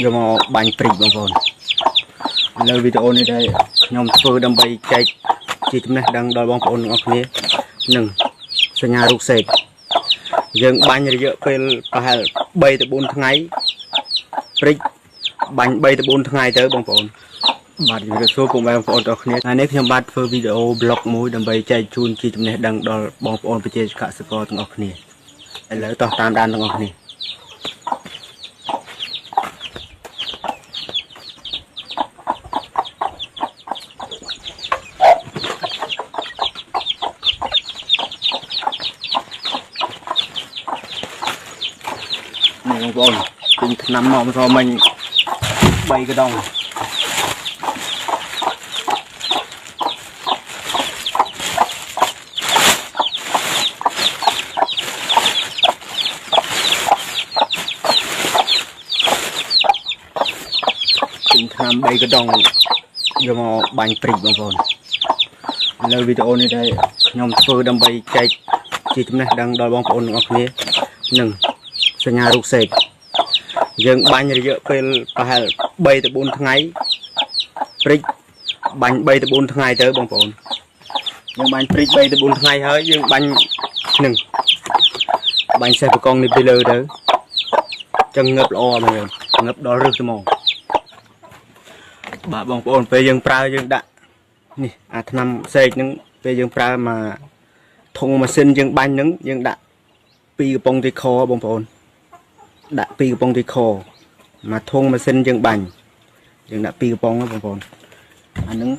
យកមកបាញ់ព្រិចបងប្អូននៅវីដេអូនេះដែរខ្ញុំធ្វើដើម្បីចែកជាចំណេះដឹងដល់បងប្អូនទាំងអស់គ្នានិងសញ្ញារូបសេកយើងបាញ់រយៈពេលប្រហែល3ទៅ4ថ្ងៃព្រិចបាញ់3ទៅ4ថ្ងៃទៅបងប្អូនបាទជំរាបសួរពុកម៉ែបងប្អូនទាំងអស់គ្នាថ្ងៃនេះខ្ញុំបាទធ្វើវីដេអូប្លុកមួយដើម្បីចែកជូនជាចំណេះដឹងដល់បងប្អូនប្រជាកសិករទាំងអស់គ្នាឥឡូវតោះតាមដានទាំងអស់គ្នា នេះបងប្អូនទិញថ្នាំមកម្សិលមិញ3កដងទិញថ្នាំ3កដងយកមកបាញ់ព្រិចបងប្អូននៅវីដេអូនេះដែរខ្ញុំធ្វើដើម្បីចែកជាចំណេះដឹងដល់បងប្អូនទាំងអស់គ្នានិងសញ្ញារូបសេកយើងបាញ់រយៈពេលប្រហែល3ទៅ4ថ្ងៃព្រិចបាញ់3ទៅ4ថ្ងៃទៅបងប្អូនយើងបាញ់ព្រិច3ទៅ4ថ្ងៃហើយយើងបាញ់នឹងបាញ់សេះបកងនេះពីលើទៅចឹងងឹបល្អបងប្អូនងឹបដល់រឹសទៅហ្មងបាទបងប្អូនពេលយើងប្រើយើងដាក់នេះអាថ្នាំសេកហ្នឹងពេលយើងប្រើមកធុងម៉ាស៊ីនយើងបាញ់ហ្នឹងយើងដាក់2កំប៉ុងទីខបងប្អូនដាក់2កំប៉ុងទីខមកធុងម៉ាស៊ីនយើងបាញ់យើងដាក់2កំប៉ុងបងប្អូនអាហ្នឹង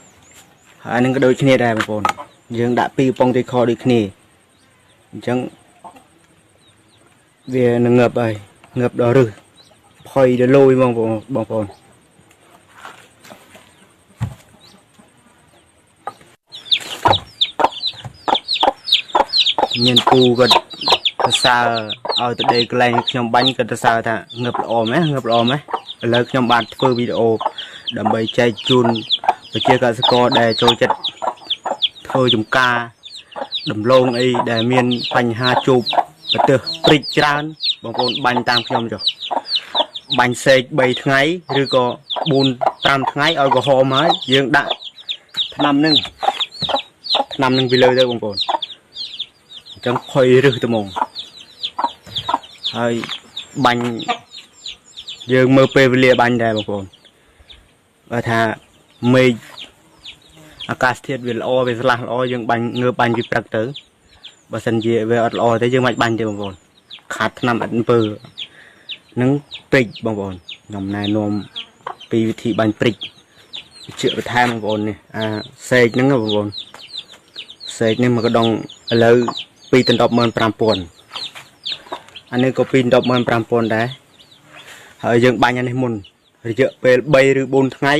ហើយអាហ្នឹងក៏ដូចគ្នាដែរបងប្អូនយើងដាក់2កំប៉ុងទីខដូចគ្នាអញ្ចឹងវានឹងងឹបហើយងឹបដល់រឹសផុយដល់លយបងប្អូនបងប្អូនមានពូក៏សរសើរឲ្យទៅដេកកន្លែងខ្ញុំបាញ់ក៏សរសើរថាងឹបល្អម៉េះងឹបល្អម៉េះឥឡូវខ្ញុំបាទធ្វើវីដេអូដើម្បីចែកជូនប្រជាកសិករដែលចូលចិត្តធ្វើចំការដំឡូងអីដែលមានបញ្ហាជួបប្រទះព្រិចច្រើនបងប្អូនបាញ់តាមខ្ញុំចុះបាញ់សេក3ថ្ងៃឬក៏4 5ថ្ងៃឲ្យក្រហមហើយយើងដាក់ថ្នាំនឹងពីលើទៅបងប្អូនអញ្ចឹងផុយរឹសទៅហ្មងហើយបាញ់យើងមើលពេលវេលាបាញ់ដែរបងប្អូនបើថាមេឃអាកាសធាតុវាល្អវាស្លាស់ល្អយើងបាញ់ងើបបាញ់ពីព្រឹកទៅបើសិនជាវាអត់ល្អទេយើងមិនបាញ់ទេបងប្អូនខាត់ថ្នាំអត់អំពើនឹងព្រិចបងប្អូនខ្ញុំណែនាំពីវិធីបាញ់ព្រិចជាបន្ថែមបងប្អូននេះអាសេកហ្នឹងបងប្អូនសេកនេះមកកដងឥឡូវ2ដល់15000អានេះក៏2ដល់15000ដែរហើយយើងបាញ់អានេះមុនរយៈពេល3ឬ4ថ្ងៃ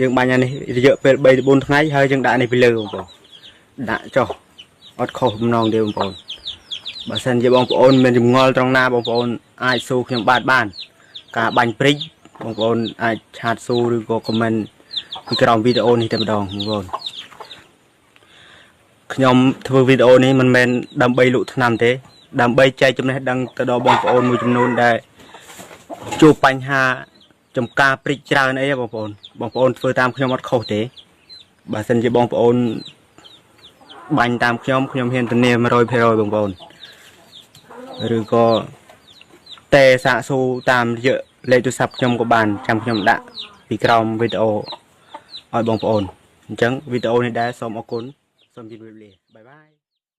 យើងបាញ់អានេះរយៈពេល3ទៅ4ថ្ងៃហើយយើងដាក់នេះពីលើបងប្អូនដាក់ចុះអត់ខុសបំណងទេបងប្អូនបើសិនជាបងប្អូនមានចម្ងល់ត្រង់ណាបងប្អូនអាចសួរខ្ញុំបាទបានការបាញ់ព្រិចបងប្អូនអាចឆាតសួរឬក៏ comment ពីក្រោមវីដេអូនេះតែម្ដងបងប្អូនខ្ញុំធ្វើវីដេអូនេះមិនមែនដើម្បីលក់ថ្នាំទេដើម្បីចែកចំណេះដឹងទៅដល់បងប្អូនមួយចំនួនដែលជួបបញ្ហាចំការព្រិចច្រើនអីបងប្អូនបងប្អូនធ្វើតាមខ្ញុំអត់ខុសទេបើសិនជាបងប្អូនបាញ់តាមខ្ញុំខ្ញុំហ៊ានធានា100%បងប្អូនឬក៏តែសាកសួរតាមរយៈលេខទូរស័ព្ទខ្ញុំក៏បានចាំខ្ញុំដាក់ពីក្រោមវីដេអូឲ្យបងប្អូនអញ្ចឹងវីដេអូនេះដែរសូមអរគុណសូមជម្រាបលាបាយបាយ